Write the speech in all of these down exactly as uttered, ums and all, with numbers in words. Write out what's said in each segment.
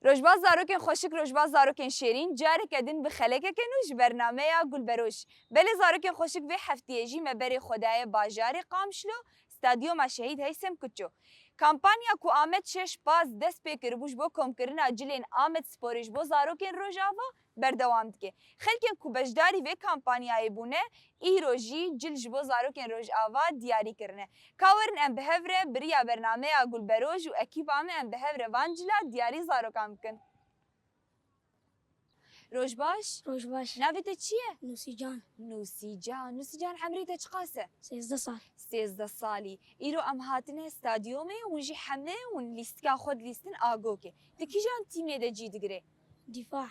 Rojbaş zarokên xweşik, rojbaş zarokên şêrîn, careke din bi xelekeke nû ji bernameya Gulberoj. Belê zarokên xweşik, vê heftiyê jî me berê xwe daye bajarê Qamişlo, Stadyuma Şehîd Heysem Kuço. Kampanya ku Amed şeş pas dest pê kiribû ji bo komkirina cilên Amed Sporê ji bo zarokên Rojava, berdewam dike. Xelkên ku beşdarî vê kampanyayê bûne, îro jî cil ji bo zarokên Rojava diyarî kirine. Ka werin em bi hev re bi riya bernameya Gulberoj û ekîpa me em bi hev re van cila diyarî zarokan bikin. Roj baş. Roj baş. Navê te çi ye? Nûsîcan. Nûsîcan. Nûsîcan, emrê te çiqas e? Sêzdeh sal. Sêzdeh salî. Îro em hatine stadyumê, hûn jî hemle hûn lîstika xwe dilîstin a gokê. Ti kîjan tîmê de cî digirê? Dîfa.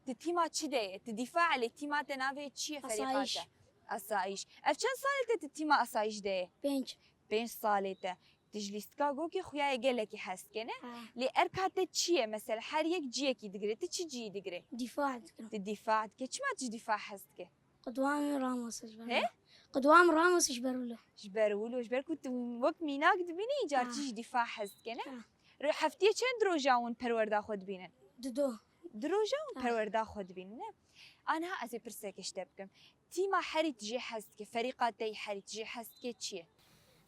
Di tîma çi de ye? Di dîfa, lê tîma te navê çi ye, ferîqa Asayîş. Te? Asayîş. Ev çend salê te di tîma Asayîş de ye? Pênc. Pênc salê te. Ti ji lîstika gokê xuya ye gelekî hez dike, ne? Ha. Lê erka te çi ye? Mesela her yek ciyekî digire. Ti çi ciyî digire? Dîfa dikim. Ti dîfa dike. Çima tu ji dîfa hez dike? Qudwa min Ramos ji ber He? Wilo. Qudwa min Ramos ji ber Wilo. Ji ber Wilo, ji ber ku tu wek mînak dibînî, îcar Ha. Çi ji dîfa hez dike, ne? Ha. Re-, heftiyê çend roja hûn perwerda xwe dibînin? Dido. Du roja hûn Ha. perwerda xwe dibînin, ne? Aniha ez ê pirseke ji te bikim. Tîma herî tu jê hez dike, ferîqa te yî herî tu jê hez dike çi ye?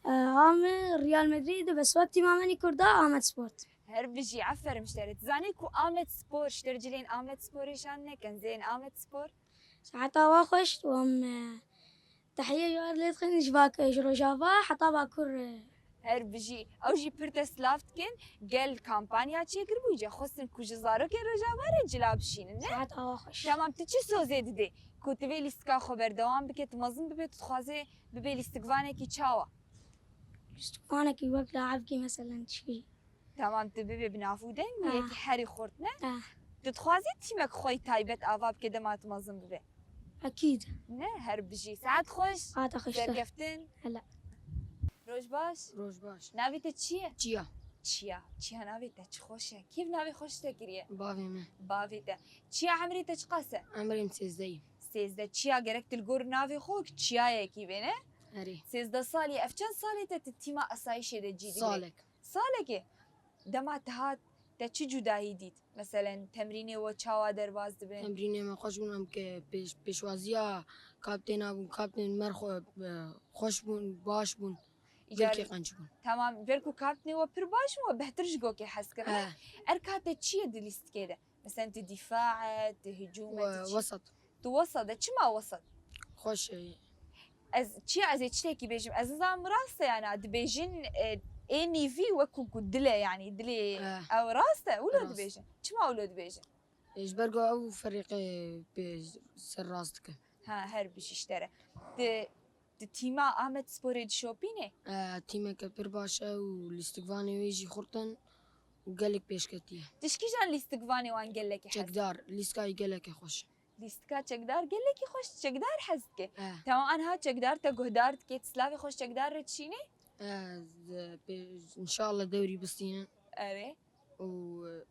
E, a min Real Madrid e, bes wek tîma min yî Kurda Amed Sport. Her bijî, aferin ji te re. Tu zanî ku Amed Spor, ji te re cilên Amed Sporê şandine, kenzeyên Amed Spor? Saeta wa xweş, û em, e, Tehiye ji we lê dixin ji Bak-, ji Rojava heta Bakur, e. Her bijî. Ew jî pir te silav dikin. Gel kampanya çêkiribû, îca xwestin ku ji zarokên Rojava re cila bişînin, ne? Saet awa xweş. Tamam, tu çi sozê didê? Ku tu vê lîstika xwe berdewam bike, tu mezin bibe, tu dixwazê bibê lîstikvanekî çawa? Lîstikvanekî wek laibkî, meselen, çi? Tamam, tu bibê bi nav û deng û Ah. yekî herî xurt, ne? Ah. Tu dixwazî tîmek xwe yî taybet ava bike dema tu mezin bibê? Ekîd. Ne, her bijî. Saet xweş. Saeta xweş te. Serkeftin. Hela. Roj baş. Roj baş. Navê te çi ye? Çiya. Çiya. Çiya navê te çi xweş e. Kî navê xweş te kiriye? Bavê min. Bavê te. Çiya, emrê te çiqas e? Emrê min sêzdeh ye. Sêzdeh. Çiya, gerek tu li gor navê xwe wek çiyayekî bê, ne? Erê. Sêzdeh salî. Ev çend salê te tu tîma asayîşê de cî digirî? Salek. Salekê. Dema te hat, te çi cudahî dît? Meselen, temrînê we çawa derbas dibin? Temrînê me xweş bûn, em ke pêş-, pêşwaziya kaptêna bûn, kaptên me xwe-, e, xweş bûn, baş bûn. Îcar Gelkê qenc bûn. Tamam, belku kaptnê we pir baş bûn, we behtir ji gokê hez kirin. He. Erka te çi ye di lîstikê de? Mesela tu dîfa e, tu hicûm e, We-, tu çi? Wesat. Tu wesat e, çima wesat? Xweş e. Ez çi, ez ê çitekî bêjim, ez nizanim rast e, yani dibêjin, e, ê nîvî wekû ku dil e, yani dilê Eh. ew rast e, wilo Rast. Dibêjin. Çima wilo dibêjin? E, ji ber ku ew ferîqê pê ser rast dikin. Ha, her bijî ji te re. Di, di tîma Amed Sporê dişopînê? E, tîmeke pir baş e û lîstikvanê wê jî xurt in û gelek pêşketî ye. Tişkîjan lîstikvanê wan gelekî hez Çekdar, lîskayê gelekê xweş e. Lîstika çekdar gelekî xweş, çekdar hez dike. E. Tamam, anha çekdar te guhdar dike, tu silavê xweş çekdar re dişînê? E, z-, pê-, înşallah dewrî bistînin. Erê. Û, e,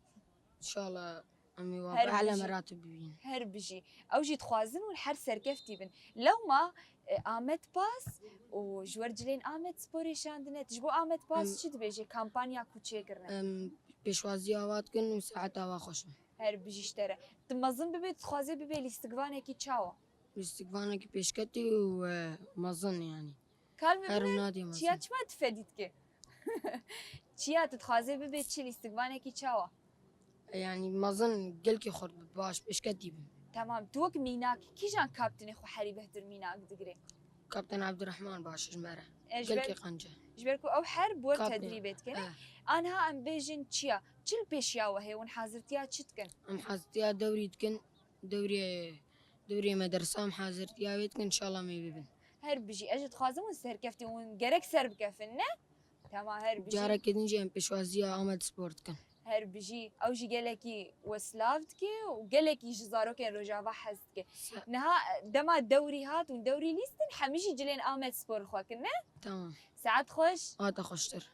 înşallah em ê wa Her bi ehla bijî. Meratib bibînin. Her bijî. Ew jî dixwazin hûn her serkeftî bin. Lewma, e, Amed Pas û ji wer cilên Amed Sporê şandine. Tu ji bo Amed Pas Em. çi dibêjî? Kampanya ku çêkirine? Em pêşwaziya wa dikin û saeta wa xweş e. Her bijî ji te re. Tu mezin bibê, tu dixwazê bibê lîstikvanekî çawa? Lîstikvanekî pêşketî û, e, mezin, yanî. Kalbê Her min e, nadî mezin. Çiya çima tu fedî dike? Çiya tu dixwazê bibê çi, lîstikvanekî çawa? E, yanî mezin, gelkî xurt bi, baş, pêşketî bi. Tamam, tu wek mînak, kîjan kaptinê xwe herî behtir mînak digirê? Kapten Abdurrahman baş ji me re. E, ji ber Gelkî qenc e. Ji ber ku ew her bi we Kaptê. tedrîbê dike, ne? Eh. Anha em bêjin çiya? Çi li pêşiya we heye? Hûn hazirtiya çi dikin? Em hazirtiya dewrî dikin. Dewrê, dewrê medresa em hazirtiya wê dikin, înşallah em ê bibin. Her bijî. Ez jî dixwazim hûn serkeftî, hûn gerek ser bikefin, ne? Tamam, her bijî. Careke din jî em pêşwaziya Amed Spor dikin. Her bijî. Ew jî gelekî we silav dike û gelekî ji zarokên Rojava hez dike. Sa- Niha dema dewrî hat û dewrî lîstin, hemî jî cilên Amed Spor xwe kin, ne? Tamam. Saet xweş. Hata xweştir.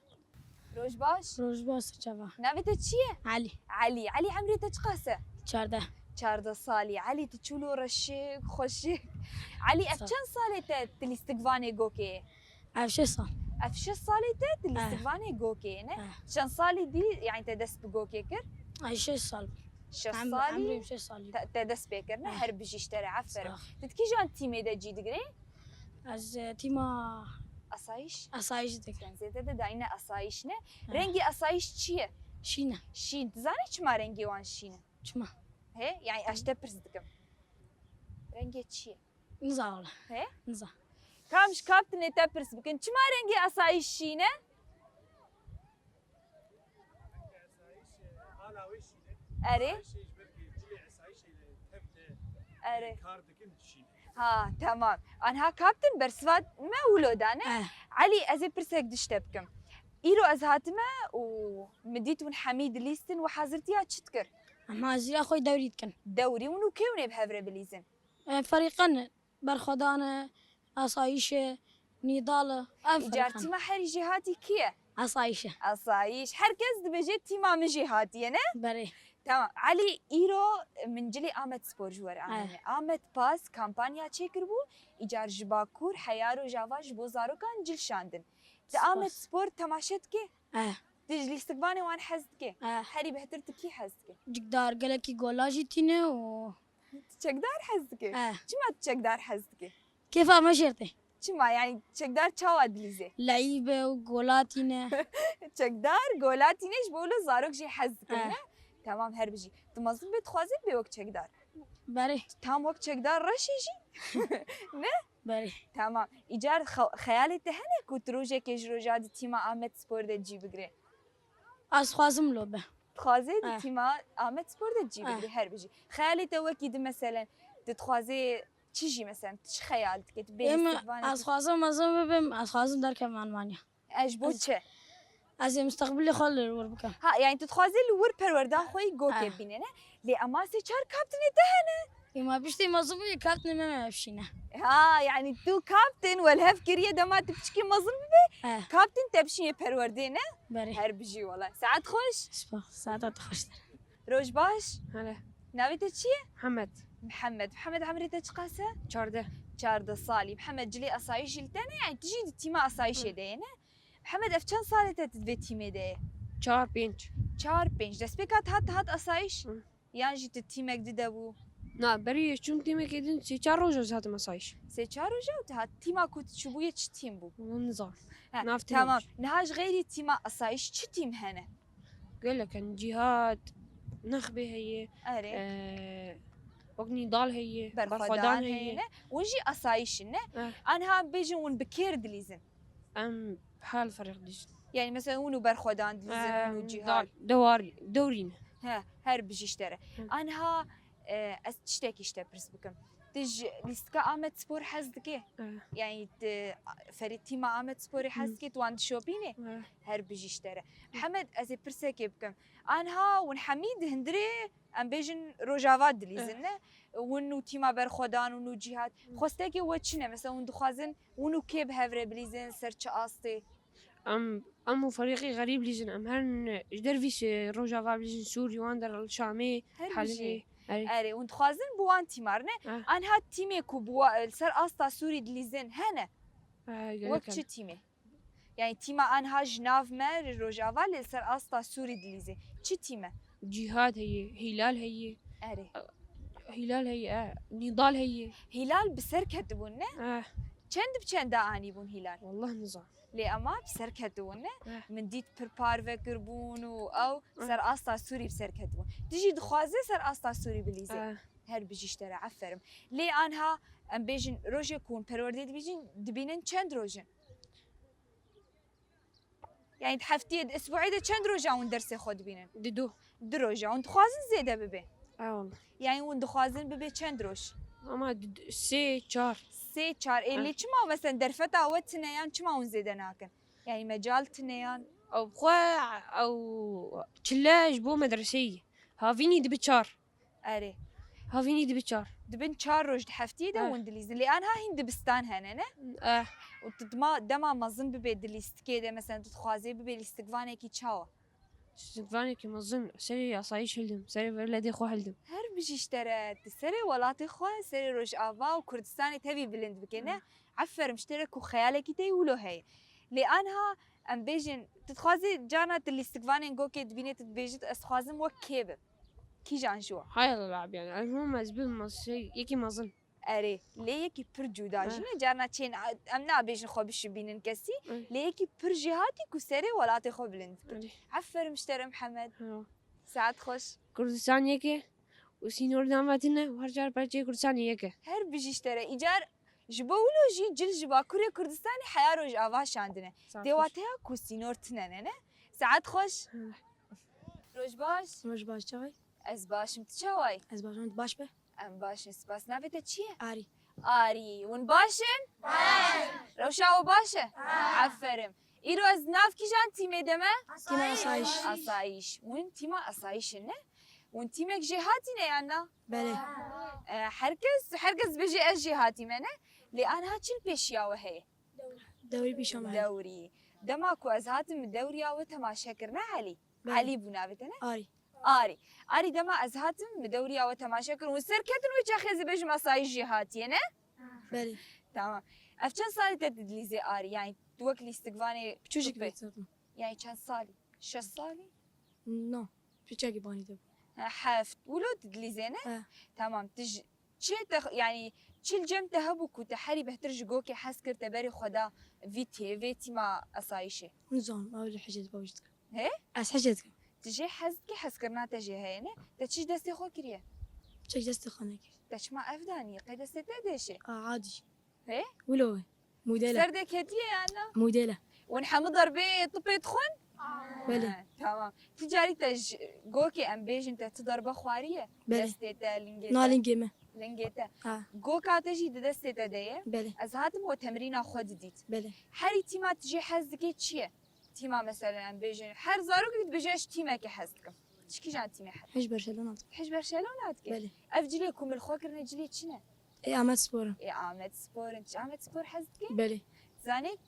Roj baş. Roj baş, çava. Navê te çi ye? Elî. Elî. Elî, emrê te çiqas e? Çardeh. Çardeh salî. Elî, tu çûlo reşik, xweşik. Elî, ev Sağ ol. çend salê te tu lîstikvanê gokê ye? Ev şeş sal. Ev şeş salê te di Eh. lîstikvanê gokê ye, ne? Eh. Çend salî dî, yani te dest bi gokê kir? Ay, şeş sal. Şeş Em- salî emrê şeş salî. te, te dest pê kir, ne? Eh. Her bijî ji te re, aferin. Sağ ol. Tu di kîjan tîmê de cî digirî? Ez, e, tîma Asayîş? Asayîş dikim. Sen zêde de dayine asayîş, ne? Eh. Rengê asayîş çi ye? Şîn e. Şîn. Tu zanî çima rengê wan şîn e? Çima? He? Yani ez ji te pirs dikim. Rengê çi ye? Niza wala. He? Niza. Kam ji kaptinê te pirs bikin. Çima rengê asayîş şîn e? Erê. Erê. Ha, tamam. Anha kaptin bersiva me wilo dane. Eh. Elî, ez ê pirsek dişte bikim. Îro ez hatime û min dît hûn hemî dilîstin û hazirtiya çi dikir? Em haziriya xwe dewrî dikin. Dewrî hûn û kê hûn ê bi hev re bilîzin? E, ferîqen berxwedan e, asayîş e, nîdal e. Ev Îcar ferîqan e. Tîma herî jêhatî kî ye? Asayîş e. Asayîş. Her kes dibêje tîma min jêhatî ye, ne? Berê. Tamam. Elî, îro min cilê Amed Spor ji we re anîne. Eh. Amed Pas kampanya çêkiribû, îcar ji Bakur heya Rojava ji bo zarokan cil şandin. Ti Spas. Amed Spor temaşe dikê? Eh. Ti ji lîstikvanê wan hez dikê? Eh. Herî bihtir ti kî hez dikê? Çekdar, gelekî gola jî tîne û Çekdar hez dike? Eh. Çima tu çekdar hez dike? Kêfa me jêr tê. Çima, yani çekdar çawa dilîze? Leyîb e û gola tîne. Çekdar, gola tîne ji bo wilo zarok jî hez dikin, eh, ne? Tamam, her bijî. Tu mezin bê dixwazî bê wek çekdar? Berê. Tam wek çekdar reş e jî? Ne? Berê. Tamam. Îcar xe-, xeyalê te hene ku tu rojekê ji roja di tîma Amed Spor de cî bigirê? Ez dixwazim lo be. Dixwazê di, eh, tîma Amed Spor de cî, eh, bigirî, her bijî. Xeyalê te wekî di, meselen, tu dixwazê çi jî, meselen, tu çi xeyal dike, tu bê lîstikvanê... Êm, ez dixwazim mezin bibim, ez dixwazim derkevim Almanya. Ez ji bo çi? Ez ê mustaqbilê xwe li wir bikim. Ha, yani tu dixwazê li wir perwerdan xwe yî gokê, eh, bîne, ne? Lê ema sê çar kaptinê te hene. Ê, ma piştî mezin bûyê kaptinê me me bişîne. Ha, yani tu kaptin we li hev kiriye dema tu piçikî mezin bibê, eh, kaptin te bişîne perwerdê, ne? Berê. Her bijî wala. Saet xweş. Spas, saeta te xweştir. Roj baş. Hele. Navê te çi ye? Mihemed. Mihemed. Mihemed, emrê te çiqas e? Çardeh. Çardeh salî. Mihemed, cilê asayîş jî li te ne? Yani tu jî di tîma asayîşê, hı, de ye, ne? Mihemed, ev çend salê te tu di vê tîmê de ye? Çar, pênc. Çar, pênc. Destpêka te hat, te hat asayîş? Hı. Yan jî tu tîmek dide bû? Na, berî ez çûm tîmekê din sê çar roj ez hatim asayîş. Sê çar roja û tu hat, tîma ku tu çûbûyê çi tîm bû? Wala nizanim. He, nav tîmê tamam. Niha ji xeyrî tîma asayîş çi tîm hene? Gelek in, Cîhad, Nexbê heye, erê, e, wek Nîdal heye, Berxwedan, Berxwedan heye, heye, ne? Hûn jî asayîş in, ne? Eh. Anha bêjin hûn bi kê re dilîzin? Em hal ferîq dilîzin. Yani mesela hûn û Berxwedan dilîzin, em, hûn û Cîhad. Da-, dewar, dewrî ne. He, her bijî ji te re. Hı. Anha, e, ez tiştekî ji te pirs bikim. Tu ji lîstika Amed Spor hez dikê? Eh. Yani tu ferî tîma Amed Sporê hez, hı, dikê, tu wan dişopînê? Eh. Her bijî ji te re. Hı. Mihemed, ez ê pirsekê bikim. Anha hûn hemî di hundirê, em bêjin, Rojava dilîzin, eh, ne? Hûn û tîma Berxwedan, hûn û Cîhad. Hı. Xwestekê we çi ne? Mesela hûn dixwazin hûn û kê bi hev re bilîzin, ser çi astê? Em, em û ferîqê xerîb bilîzin, em herin ji dervî se-, Rojava bilîzin, Sûrî, wan der, Şamê, Helebê. Her bijî. Erê. Erê, hûn dixwazin bi wan tîmar ne? Eh. Anha tîmê ku bi wa-, li ser asta Sûrî dilîzin hene? Eh, gelek hene. Wek çi tîmê? Yani tîma anha ji nav me li Rojava lê li ser asta Sûrî dilîzê. Çi tîm e? Cîhad heye, Hîlal heye. Erê. Hîlal heye, e, Nîdal heye. Hîlal bi ser ketibûn, ne? Eh. Çend bi çend da anîbûn Hîlal? Wallah nizanim. Lê ema bi ser ketibûn, ne? Eh. Min dît pir parve kiribûn û ew, eh, ser asta Sûrî bi ser ketibûn. Tu jî dixwazê ser asta Sûrî bilîzê? Eh. Her bijî ji te re, aferin. Lê anha em bêjin rojê ku hûn perwerdê dibîjin, dibînin çend roj in? Yani di heftiyê, di isbuê de çend roja hûn dersê xwe dibînin? Di du. Du roja. Hûn dixwazin zêde bibe? Ew. Yani hûn dixwazin bibe çend roj? Ama di, di, sê, çar. Sê, çar. Ê, lê çima mesela derfeta we tune yan çima hûn zêde nakin? Yani mecal tune yan? Ew xwe, ew çile ji bo medreseyê. Havînî dibe çar. Erê. Havînî dibe çar. Dibin çar roj di heftiyê de, eh, hûn dilîzin. Lê anha hîn dibistan hene, ne? Eh. Û tu dema, dema mezin bibê di lîstikê de, mesela tu dixwazê bibê lîstikvanekî çawa? Lîstikvanekî mezin, serê asayîş hildim, serê welatê xwe hildim. Her bijî ji te re, tu serê welatê xwe, serê Rojava û Kurdistanê tevî bilind bike, ne? Eh. Aferin ji te re ku xeyalekî te yî wilo heye. Lê anha em bêjin, tu dixwazî carna tu lîstikvanên gokê dibînê, tu dibêjî ez dixwazim wek kê bim? Kîjan ji wan? Hay Allah abi, yani, el muhim ez bim mez-, şey, yekî mezin. Erê, lê yekî pir cuda Eh. jî ne, carna çên, em nabêjin xwe bişibînin kesî, Eh. lê yekî pir jêhatî ku serê welatê xwe bilind bike. Erê. Aferin ji te re Mihemed. Ha. Saet xweş. Kurdistan yek e û sînor nava tune û her çar parçeyê Kurdistanê yek e. Her bijî ji te re. Îcar ji bo wilo jî cil ji Bakurê Kurdistanê heya Rojava şandine. Saet Tê xweş. Wateya ku sînor tune ne, ne? Saet xweş. Ha. Roj baş. Roj baş, çawa yî? Ez baş im, tu çawa yî? Ez baş im, tu baş be. Em baş in, spas. Navê te çi ye? Arî. Arî. Hûn baş in? Baş. Rewşa we baş e? Ha. Aferin. Îro ez nav kîjan tîmê de me? Tîma Asayîş. Asayîş. Hûn tîma Asayîş in, ne? Hûn tîmek jêhatî ne yan na? Belê. E, herkes, herkes dibêje ez jêhatî me, ne? Lê anha çi li pêşiya we heye? Dewrî pîşa me heye. Dewrî. Dema ku ez hatim min dewriya we temaşe kir, ne Elî? Belê. Elî bû navê te, ne? Arî. Arî. Arî, dema ez hatim, min dewriya we temaşe kir. Hûn serketin wê çaxê ez ê bêjim Asayîş jêhatî ye, ne? Belê. Tamam. Ev çend salî te didilîzê Arî? Yani tu wek lîstikvanê Piçûcik tupê. Bî zaten. Yani çend salî? Şeş salî? No. Piçekî banî de bû. Ha, heft. Wilo didilîzê, ne? He. Tamam. Tu ji, çi te, yani çi li cem te hebû ku te herî bêhtir ji gokê hez kir, te berê xwe da vî tê, vê tîma Asayîşê? Nizanim, ew li hicê dibe wî jî dikim. He? Ez hicê dikim. Tu jê hez dikî, hezkirina te jê heye, ne? Te çi ji destê xwe kiriye? Çek destê xwe nekir. Te çima ev danî? Qey destê te dêşe? A, adî. He? Wilo we. Model e. Ser de ketiye yan na? Model e. Hûn hemû derbê tupê dixwin? Belê. He, tamam. Tu carî te ji gokê em bêjin te tu derbe xwariye? Belê. Destê te, lingê te? Na, lingê me. Lingê te. Ha. Goka te jî di destê te de ye? Belê. Ez hatim we temrîna xwe didît. Belê. Herî tîma tu jê hez dikê çi ye? Tîma, mesela, em bêjin, her zarokek dibêje, ez ji tîmekê hez dikim. Tu ji kîjan tîmê hez dikî? Hej Barcelona dikim. Hej Barcelona dikî? Belê. Ev cilê ku min li xwe kirine, cilê çi ne? Ê Amed Spor in. Ê Amed Spor in. Tu ji Amed Spor hez dikî? Belê. Zanî,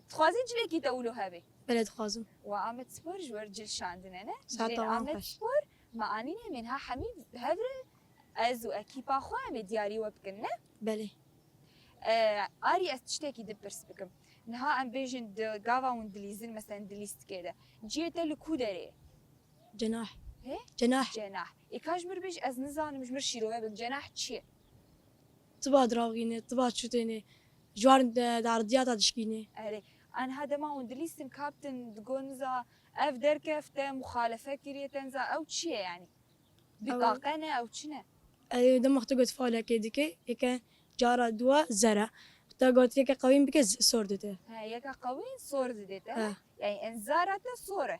dixwazî cilekî te wilo hebe? Belê, dixwazim. Wa Amed Spor ji we re cil şandine, ne? Saeta wan xweş. Cilên Amed Spor, me anîne, em ê niha hemî bi hev re ez û ekîpa xwe em ê diyarî we bikin, ne? Belê. E, Arî, ez tiştekî din pirs bikim. Niha em bêjin di gava hûn dilîzin, mesela di lîstikê de. Cihê te li ku derê ye? Cenah. He? Cenah. Cenah. Ê ka ji mir bêj, ez nizanim, ji mir şîrove bim. Cenah çi ye? Tiba diravgîne, tiba çutêne. Ji war de, derdiyata dişkîne. Erê. Anha dema hûn dilîstin, kaptin, digo niza, ev derkefte, muxalefe kiriye, te niza, ew çi ye yani? Ew Bitaqe ne, ew çi ne? Ew dema tu got falekê dike, yeke cara dua zere. Te got yeke qewîn bike, z-, sor dide. He, yeke qewîn sor dide te, He. Yani enzara te sor e.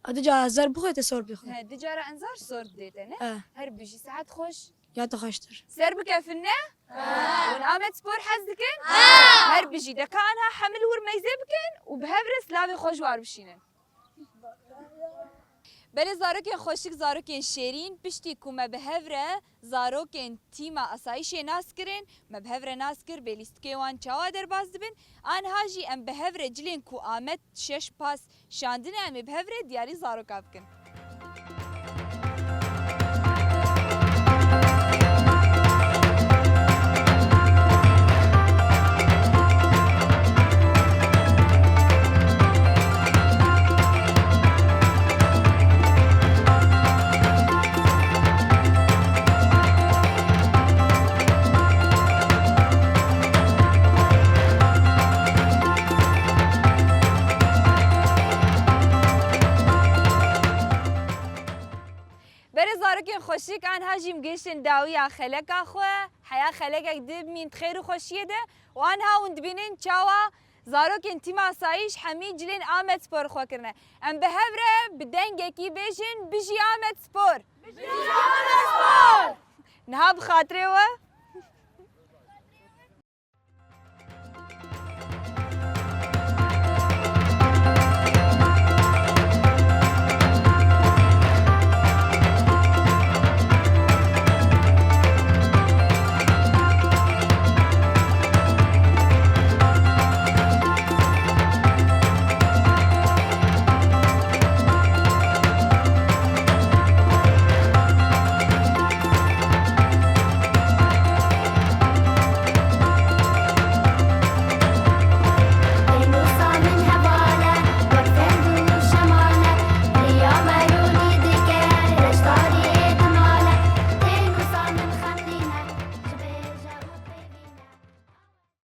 A, di cara zer bixwe te sor bixwe. He, di cara enzar sor dide te, ne? He. Her bijî, saet xweş. Ya te xweştir. Ser bikefin, ne? He. Hûn Amed Spor hez dikin? He. Her bijî. De ka anha hemil wir meyzê bikin û bi hev re silavê xwe ji war bişînin. Belê zarokên xweşik, zarokên şêrîn, piştî ku me bi hev re zarokên tîma Asayîşê nas kirin, me bi hev re nas kir bê lîstikê wan çawa derbas dibin, aniha jî em bi hev re cilên ku Amed şeş pas şandine em ê bi hev re diyarî zaroka bikin. Berê zarokên xweşik, aniha jî em gihiştin dawiya xeleka xwe. Heya xelekek din bimîn di xêr û xweşiyê de û aniha hûn dibînin çawa zarokên tîma Asayîş hemî cilên Amed Spor xwe kirine. Em bi hev re bi dengekî bêjin, Bijî Amed Spor! Bijî Amed Spor! Niha bi xatirê we.